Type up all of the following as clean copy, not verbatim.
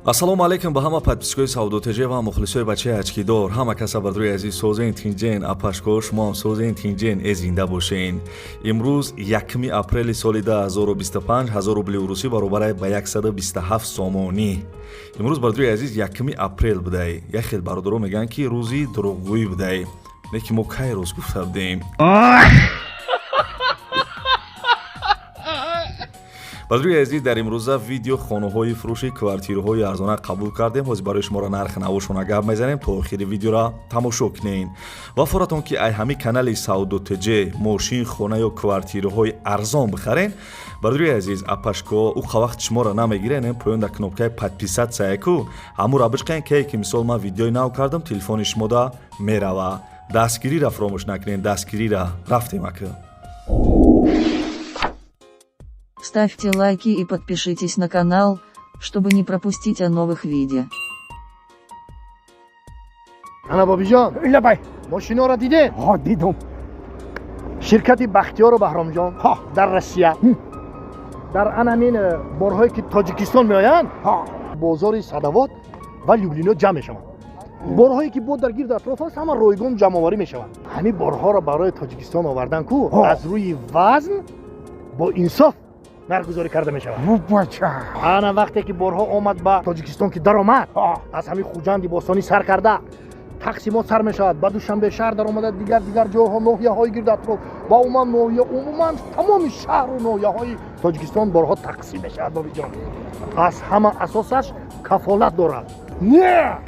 Ассалому алайкум ба ҳама подписчикои Савдо ТЖ ва мухлисои бачаи очкидор. Ҳама каса, бардорои азиз, созен, тинҷен. Апашко, шумоам созен, тинҷен, э зинда бошен. Имрӯз 1 апрели соли 2025, 1000 рубли урусӣ баробарай ба 127 сомонӣ. Имрӯз, бардорои азиз, 1 апрел будай. Як хел бародаро мегӯянд, ки рӯзи дурӯғгӯӣ будай. Не ки мо кай рӯз гуфта будем? Бардорои азиз, дар имрӯза видео хонаҳои фурӯши квартираҳои арзона қабул кардем. Ҳозир барои шуморо нархи навошона гап мезанем. То охири видеоро тамошо кунед ва форатон, ки ай ҳамин канали Савдо ТЖ мошин, хона ё квартираҳои арзон бихарен. Бардорои азиз, апашко, уқа вақт шуморо намегирен. Поён дар кнопкаи подписаться яку ҳамура бичқен, ке ки мисол ман видеои нав кардам, телефони шумода мерава. Дастгириро фаромӯш накунед, дастгириро. Рафтем, ака. Ставьте лайки и подпишитесь на канал, чтобы не пропустить о новых видео. Ана, Бобиҷон. Лабай. Мошиноро дидем. Ҳо, дидум. Ширкати Бахтиёру Баҳромҷон дар Россия дар анамин борҳое, ки Тоҷикистон меоянд, бозори Садовод ва Люблино ҷамъ мешаванд. Борҳое, ки бо дар гирду атроф аст, ҳама ройгон ҷамъоварӣ мешаванд. Ҳамин борҳоро барои Тоҷикистон овардан ку аз рӯи вазн бо инсоф нархгузорӣ карда мешавад. Бача. Ана, вақте ки борҳо омад ба Тоҷикистон, ки даромад, аз ҳамин Хуҷанди бостонӣ сар карда, тақсимот сар мешавад, ба Душанбе шаҳр даромада, дигар дигар ҷойҳо, ноҳияҳои гирду атроф ва умуман ноҳия, умуман тамоми шаҳру ноҳияҳои Тоҷикистон борҳо тақсим мешавад. Бобиҷон, аз ҳама асосаш кафолат дорад. Не,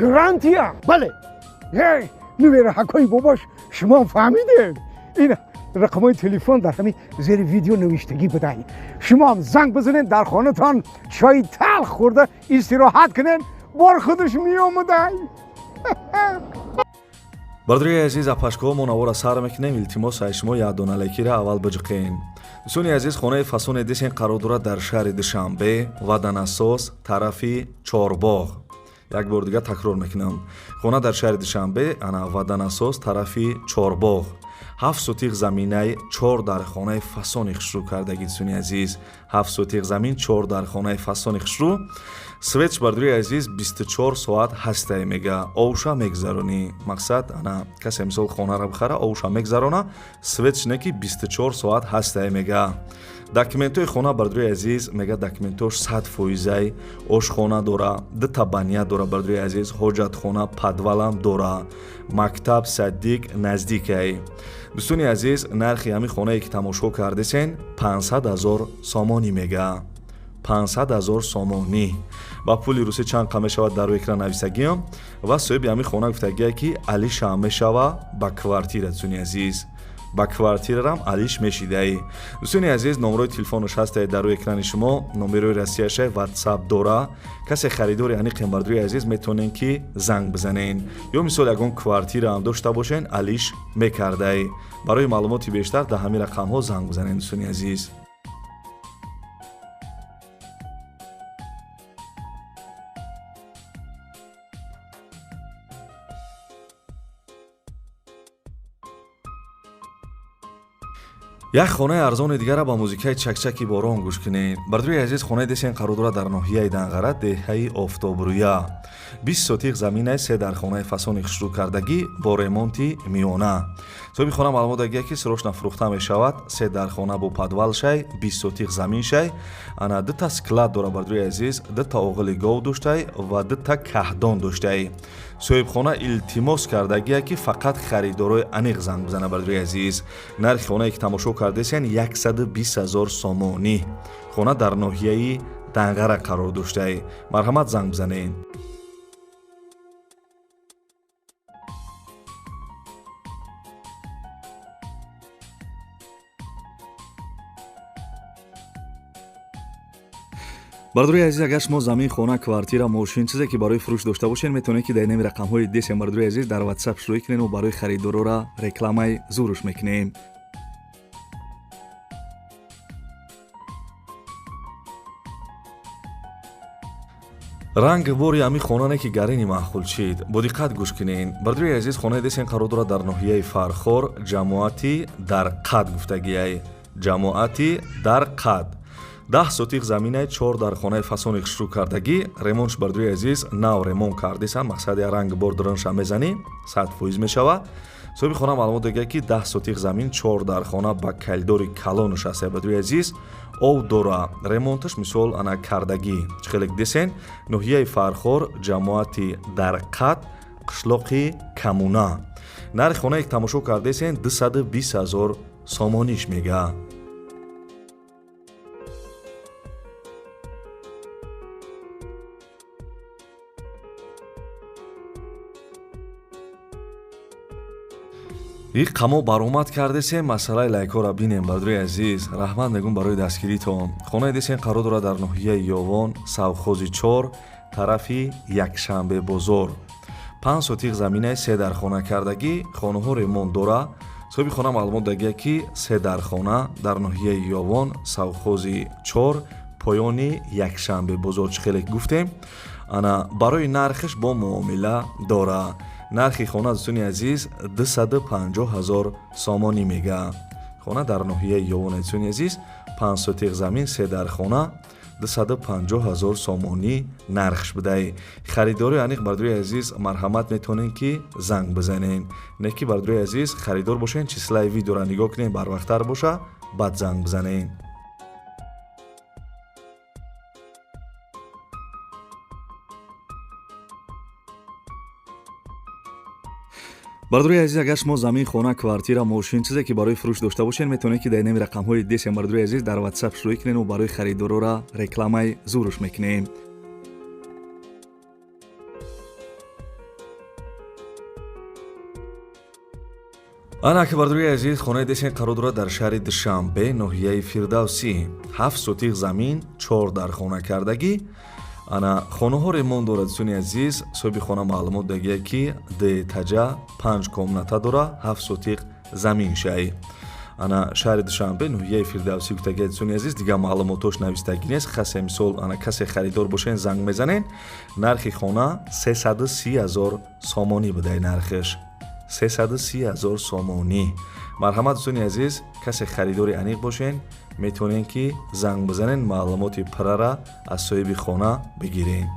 гарантия. Бале. Нувераҳакои бобош, шумо фаҳмидед, ин рақамҳои телефон дар ҳамин зери видео навиштагӣ будай. Шумоам занг бизанед, дар хонатон чои талх хӯрда истироҳат кунед, бор худаш меомадай. Бардорои азиз, апашкоҳо, мо навора сар мекунем. Илтимос ай шумо, якдона лайкира аввал биҷиқен. Дӯстони азиз, хонаи фасоне десен қарор дорад дар шаҳри Душанбе, Ваданасос, тарафи Чорбоғ. Як бор дигар такрор мекунам: хона дар шаҳри Душанбе, ана, Ваданасос, тарафи Чорбоғ, 7 сотих заминай, чор дар хонаи фасони хушрӯ кардагӣ. Дӯстони азиз, 7 сотих замин, чор дар хонаи фасони хушрӯ. Светш, бардорои азиз, 24 соат ҳастай, мега, овша мегзаронӣ. Мақсад, ана, касе мисол хонаро бихара, овша мегзарона, светш не ки 24 соат ҳастай, мега. Документҳои хона, бардорои азиз, мега, документҳош 100 фоизай. Ошхона дора, дута баня дора, бардорои азиз, ҳоҷатхона, подвалам дора, мактаб, садик наздикай. Дӯстони азиз, нархи ҳамин хонае, ки тамошо кардесен, 500 ҳазор сомонӣ, мега, 500 ҳазор сомонӣ. Ба пули русӣ чанд қа мешавад, дар рӯи экран нависагиам. Ва соҳиби ҳамин хона гуфтагия, ки алишам мешава ба квартира. Дӯстони азиз, ба квартирарам алиш мешидаӣ. Дӯстони азиз, номерои телефонаш ҳастае дар рӯи экрани шумо, номерои Россияшай, Ватсап дора. Касе харидори аниқем, бардорои азиз, метавонен, ки занг бизанен ё мисол ягон квартираам дошта бошен, алиш мекардаӣ. Барои маълумоти бештар дар ҳамин рақамҳо занг бизанен, дӯстони азиз. Як хонаи арзони дигара ба музикаи чакчаки борон гӯш кунед. Бардорои азиз, хонаи десен қарор дорад дар ноҳияи Данғара, деҳаи Офтобрӯя, 20 сотих заминай, се дар хонаи фасони хушрӯ кардагӣ бо ремонти миёна. Соҳиби хона маълумот дагия, ки срочно фурӯхта мешавад. Се дар хона бо подвал шай, 20 сотих замин шай, ана, дута склад дора, бардорои азиз, дута оғили гов доштай ва дута каҳдон доштай. Соҳибхона илтимос кардагия, ки фақат харидорои аниқ занг бизана. Бардорои азиз, нархи хонае, ки тамошо кардесен, 120 ҳазор сомонӣ. Хона дар ноҳияи Данғара қарор доштай. Марҳамат, занг бизанед. Бардорои азиз, агар шумо замин, хона, квартира, мошин, чизе ки барои фурӯш дошта бошед, метавонед, ки дар инами рақамҳои десем, бардорои азиз, дар Ватсап шурӯъ кунед. Мо барои харидорора рекламаи зуруш мекунем. Ранг бори ҳамин хона не ки гарини маъқул чид. Бо диққат гӯш кунед, бардорои азиз. Хонаи десен қарор дорад дар ноҳияи Фархор, ҷамоати Дар Қад гуфтагиай, ҷамоати Дар Қад. 10 сотих заминай, чор дар хонаи фасони хушрӯ кардагӣ, ремонтш, бардои азиз, нав ремонт кардисан. Мақсади ранг бор дурунша мезанӣ, 100% мешава. Соҳиби хона маълумот додагия, ки 10 сотих замин, чор дар хона ба калидори калонаш аст. Бардои азиз, ов дора, ремонташ мисол ана кардагӣ. Чӣ хеле десен, ноҳияи Фархор, ҷамоати Дарқат, қишлоқи Камуна. Нархи хонае ки тамошо кардесен, 220 ҳазор сомониш мега. И қамо баромад кардесем, масъалаи лайкҳоро бинем. Бардои азиз, раҳмат мегӯм барои дастгиритон. Хонаи десен қарор дорад дар ноҳияи Ёвон, совхози чор, тарафи Якшанбе бозор. 5 сотих заминаи, се дар хона кардагӣ, хонаҳо ремонт дора. Соҳиби хона маълумот дагия, ки се дар хона дар ноҳияи Ёвон, совхози чор, поёни Якшанбе бозор. Чӣ хеле гуфтем, ана барои нархаш бо муомила дора. Нархи хона, дӯстони азиз, 250 ҳазор сомонӣ мега. Хона дар ноҳияи Ёвон, дӯстони азиз, 5 сотих замин, се дар хона, 250 ҳазор сомонӣ нархш будай. Харидори аниқ, бардори азиз, марҳамат, метавонед, ки занг бизанед. Не ки, бардори азиз, харидор бошен, числаи видеора нигоҳ кунед, барвақттар боша, баъд занг бизанед. Бардори азиз, агар шумо замин, хона, квартира, мошин, чизе ки барои фурӯш дошта бошед, метавонед, ки дар инами рақамҳои десем, бардори азиз, дар Ватсап шурӯъ кунед. Барои харидорора рекламаи зуруш мекунем. Ана ки, бардори азиз, хонаи десен қарор дорад дар шаҳри Душанбе, ноҳияи Фирдавсӣ. 7 сотих замин, чор дар хона кардагӣ, ана хонаҳо ремонт дорад. Дӯстони азиз, соҳиби хона маълумот дагия, ки ду этажа, панҷ комната дора, 7 сотих замин шай. Ана шаҳри Душанбе, ноҳияи Фирдавсӣ гуфтагия. Дӯстони азиз, дигар маълумотош навистагӣ нест. Хасе мисол ана касе харидор бошен, занг мезанен. Нархи хона 330 ҳазор сомонӣ будай, нархаш 330 ҳазор сомонӣ. Марҳамат, дӯстони азиз, касе харидори аниқ бошен, метавонед, ки занг бизанед, маълумоти пуррара аз соҳиби хона бигиред.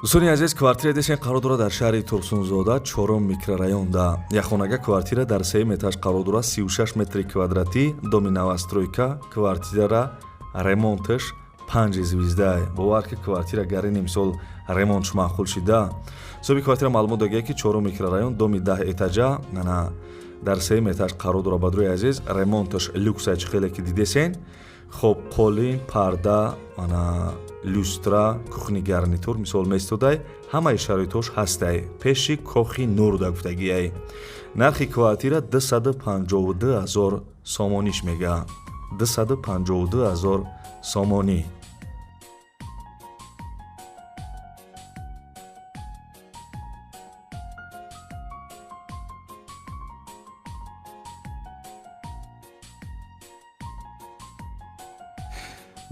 Дӯстони азиз, квартира десен қарор дорад дар шаҳри Турсунзода, чорум микрорайонда. Якхонага квартира дар сеюм этаж қарор дорад, 36 метри квадратӣ, доми новостройка. Квартирара ремонташ панҷ звезда. Бовар ки, квартира гарини мисол ремонтш маъқул шида. Соҳиби квартира маълумот дагия, ки чорум микрорайон, доми 10 этажа, ана дар сеюм этаж қарор дорад. Бардори азиз, ремонташ люкса, чӣ хеле ки дидесен. Хоб, қолин, парда, ана люстра, кухни гарнитур мисол местодай, ҳамаи шароитҳош ҳастай. Пеши Кохи Нур да гуфтагиай. Нархи квартира 252 ҳазор сомониш мега, 252 ҳазор сомонӣ.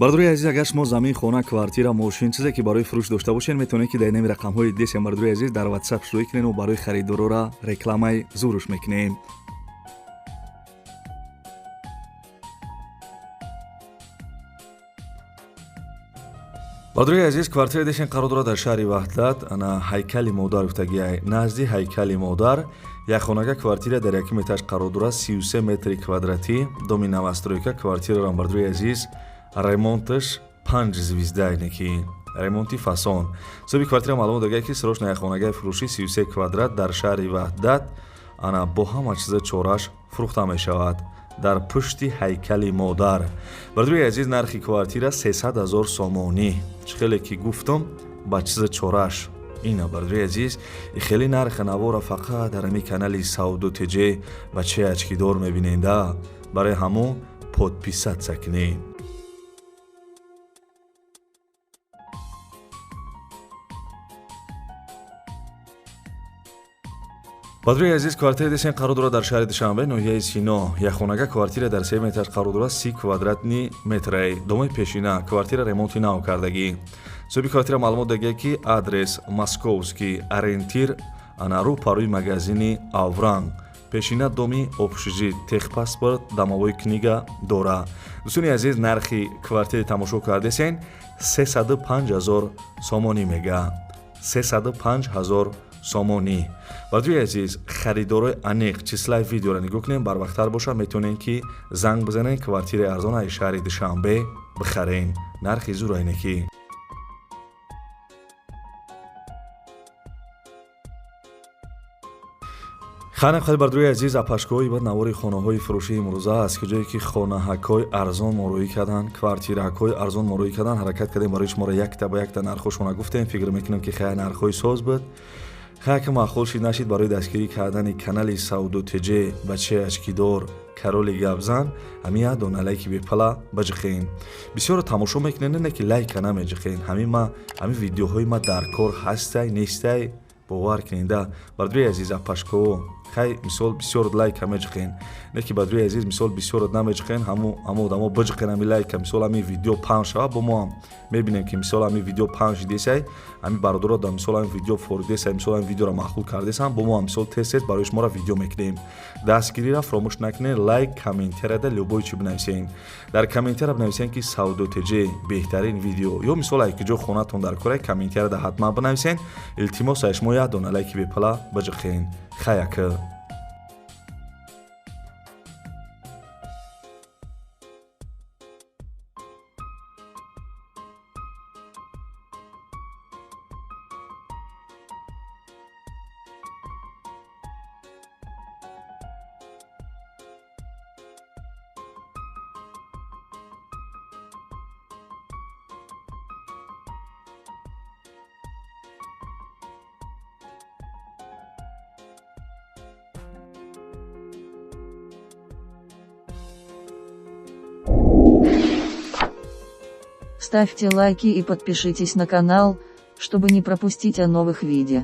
Бардори азиз, агар шумо замин, хона, квартира, мошин, чизе ки барои фурӯш дошта бошед, метавонед, ки дар инами рақамҳои десем, бардори азиз, дар Ватсап шурӯъ кунед. Барои харидорора рекламаи зуруш мекунем. Бардори азиз, квартира десен қарор дорад дар шаҳри Ваҳдат, ана Ҳайкали Модар гуфтагиай, назди Ҳайкали Модар. Якхонага квартира дар якум этаж қарор дорад, 33 метри квадратӣ, доми новостройка. Квартираро, бардори азиз, ремонташ панҷ звезда, ки ремонти фасон. Соҳиби квартира маълумот дагия, ки срочно якхонагаи фурӯшӣ, 33 квадрат, дар шаҳри Ваҳдат, ана бо ҳама чиза чораш фурӯхта мешавад, дар пушти Ҳайкали Модар. Бардори азиз, нархи квартира 300 ҳазор сомонӣ. Чӣ хеле ки гуфтам, ба чиза чораш ина. Бардори азиз, хеле нархи навора фақат дар ҳамин канали Савдо ТЖ бачаи очкидор мебиненда. Барои ҳамон подписаться кунед. Бардори азиз, квартира десен қарор дорад дар шаҳри Душанбе, ноҳияи Сино. Якхонага квартира дар сеюм этаж қарор дорад, 30 квадратный метрай, домои пешина. Квартира ремонти нав кардагӣ. Соҳиби квартира маълумот дагия, ки адрес Московский ориентир, ана рӯ парӯи магазини Авранг, пешина доми общежит, техпаспорт, домовой книга дора. Дӯстони азиз, нархи квартири тамошо кардесен, 305 ҳазор сомонӣ мега, 305 ҳазор сомонӣ. Бардои азиз, харидорои аниқ числаи видеоро нигоҳ кунем, барвақттар боша, метавонем, ки занг бизанем, квартираи арзон аз шаҳри Душанбе бихарем. Нархи зур айне ки. Хайнам хали, бардои азиз, апашкоҳои ба навори хонаҳои фурӯшии имрӯза аст, ки ҷое ки хонаҳакҳои арзон мороӣ карданд, квартираҳакҳои арзон мороӣ карданд. Ҳаракат кардем, барои шуморо якта ба якта нархҳошона гуфтем. Фикр мекунем, ки хай, нархҳои соз буд. Хай, ки маъқул шид, нашид, барои дастгирӣ кардани канали Савдо ТЖ, бачаи очкидор, короли гапзан, ҳамин як дона лайки бепала баҷиқен. Бисёро тамошо мекунед, не ки лайка намеҷиқен. Ҳамин ма, ҳамин видеоҳои ма дар кор ҳастай, нестай, бовар кунеда, бардои азиз, апашко. Хай, мисол, бисёр лайка меҷиқен, не ки, бардои азиз, мисол, бисёр намеҷиқен. Ҳаму одамо биҷиқен ҳами лайка. Мисол, ҳами видео паҳн шава, бо мо ҳам мебинем, ки мисол, ҳами видео паҳн шидесай, ҳами бародаро да, мисол, ҳами видео форидесай, мисол, ҳами видеоро маъқул кардесам, бо мо ҳам, мисол, тез тез барои шуморо видео мекунем. Дастгириро фаромӯш накунед, лайк, комментарияда любой чи бинависен. Дар комментария бинависен, ки Савдо ТЖ беҳтарин видео, ё мисол, ай киҷо хонатон дар кора, комментарияда ҳатман бинависен. Илтимос, ай шумо як дона лайки бепала биҷиқен. Хаяка. Ставьте лайки и подпишитесь на канал, чтобы не пропустить о новых видео.